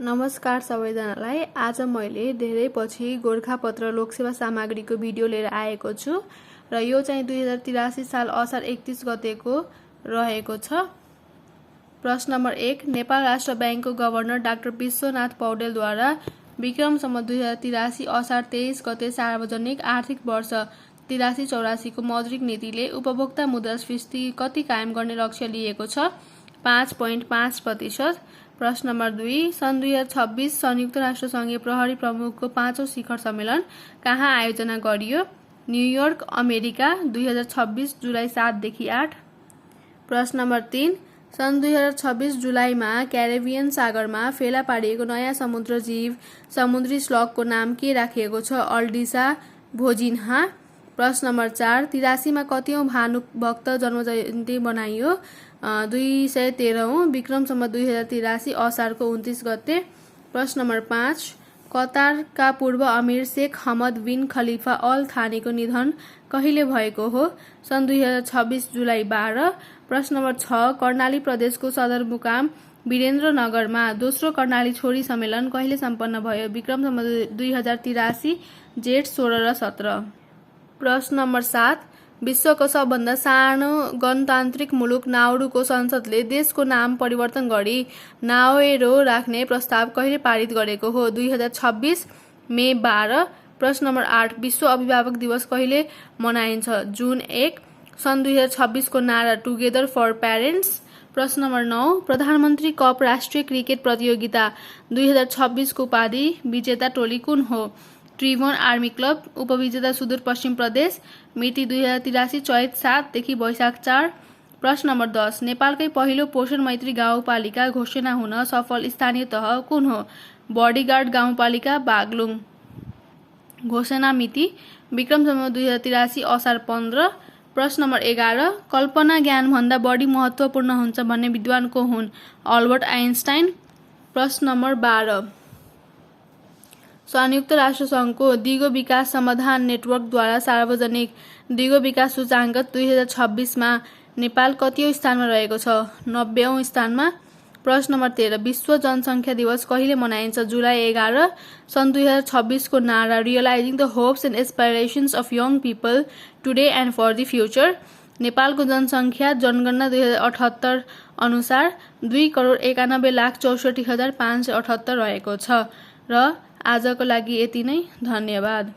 नमस्कार सबैजनालाई। आज मैले धेरै पछि गोरखापत्र लोकसेवा सामग्रीको भिडियो लिएर आएको छु र यो चाहिँ 2083 साल असार 31 गतेको रहेको छ। प्रश्न नम्बर 1, नेपाल राष्ट्र बैंकको गभर्नर डाक्टर विश्वनाथ पौडेलद्वारा विक्रमसम्म 2083 असार 23 गते सार्वजनिक आर्थिक वर्ष 83-84 को मौद्रिक नीतिले उपभोक्ता मुद्रास्फीति कति कायम गर्ने लक्ष्य लिएको छ? 5.5%। प्रश्न नम्बर 2, सन् 2026 संयुक्त राष्ट्र संघीय प्रहरी प्रमुखको 5औं शिखर सम्मेलन कहाँ आयोजना गरियो? New York, America. 2026 जुलाई 7 देखि 8। प्रश्न नम्बर 3, सन् 2026 जुलाईमा क्यारेबियन सागरमा फेला पारिएको नयाँ समुद्र जीव समुद्री स्लगको नाम के राखिएको छ? अल्डिसा भोजिन्हा। प्रश्न नम्बर 4, 83 मा कतिऔं भानुभक्त जन्मजयन्ती मनाइयो? 213औं। विक्रमसम्म 2083 असारको 29 गते। प्रश्न नम्बर 5, कतारका पूर्व अमिर शेख हमद बिन खलिफा अल थानीको निधन कहिले भएको हो? सन् 2026 जुलाई 12। प्रश्न नम्बर 6, कर्णाली प्रदेशको सदरमुकाम वीरेन्द्रनगरमा दोस्रो कर्णाली छोरी सम्मेलन कहिले सम्पन्न भयो? विक्रमसम्म 2083 जेठ 16 र 17। प्रश्न नम्बर 7, विश्वको सबभन्दा सानो गणतान्त्रिक मुलुक नाउरूको संसदले देशको नाम परिवर्तन गरी नाओरो राख्ने प्रस्ताव कहिले पारित गरेको हो? 2026 मे 12। प्रश्न नम्बर 8, विश्व अभिभावक दिवस कहिले मनाइन्छ? जुन 1। सन् 2026 को नारा टुगेदर फर प्यारेन्ट्स। प्रश्न नम्बर 9, प्रधानमन्त्री कप राष्ट्रिय क्रिकेट प्रतियोगिता 2026 को उपाधि विजेता टोली कुन हो? Tribhuvan army club. उपविजेता सुदूरपश्चिम प्रदेश। मिति 2083 चैत 7 देखि वैशाख 4। प्रश्न नम्बर 10, नेपालकै पहिलो पोषण मैत्री गाउँपालिका घोषणा हुन सफल स्थानीय तह कुन हो? बडीगार्ड गाउँपालिका, बागलुङ। घोषणा मिति विक्रमसम्म 2083 असार 15। प्रश्न नम्बर 11, कल्पना ज्ञानभन्दा बढी महत्त्वपूर्ण हुन्छ भन्ने विद्वान को हुन्? Albert Einstein. प्रश्न नम्बर 12, संयुक्त राष्ट्र संघको दिगो विकास समाधान नेटवर्कद्वारा सार्वजनिक दिगो विकास सूचाङ्क 2026 मा नेपाल कतिऔं स्थानमा रहेको छ? 90औं स्थानमा। प्रश्न नम्बर 13, विश्व जनसङ्ख्या दिवस कहिले मनाइन्छ? जुलाई 11। सन् 2026 को नारा realising the hopes and aspirations of young people today and for the future. नेपालको जनसङ्ख्या जनगणना 2078 अनुसार 2,91,64,578 रहेको छ। र आजको लागि यति नै। धन्यवाद।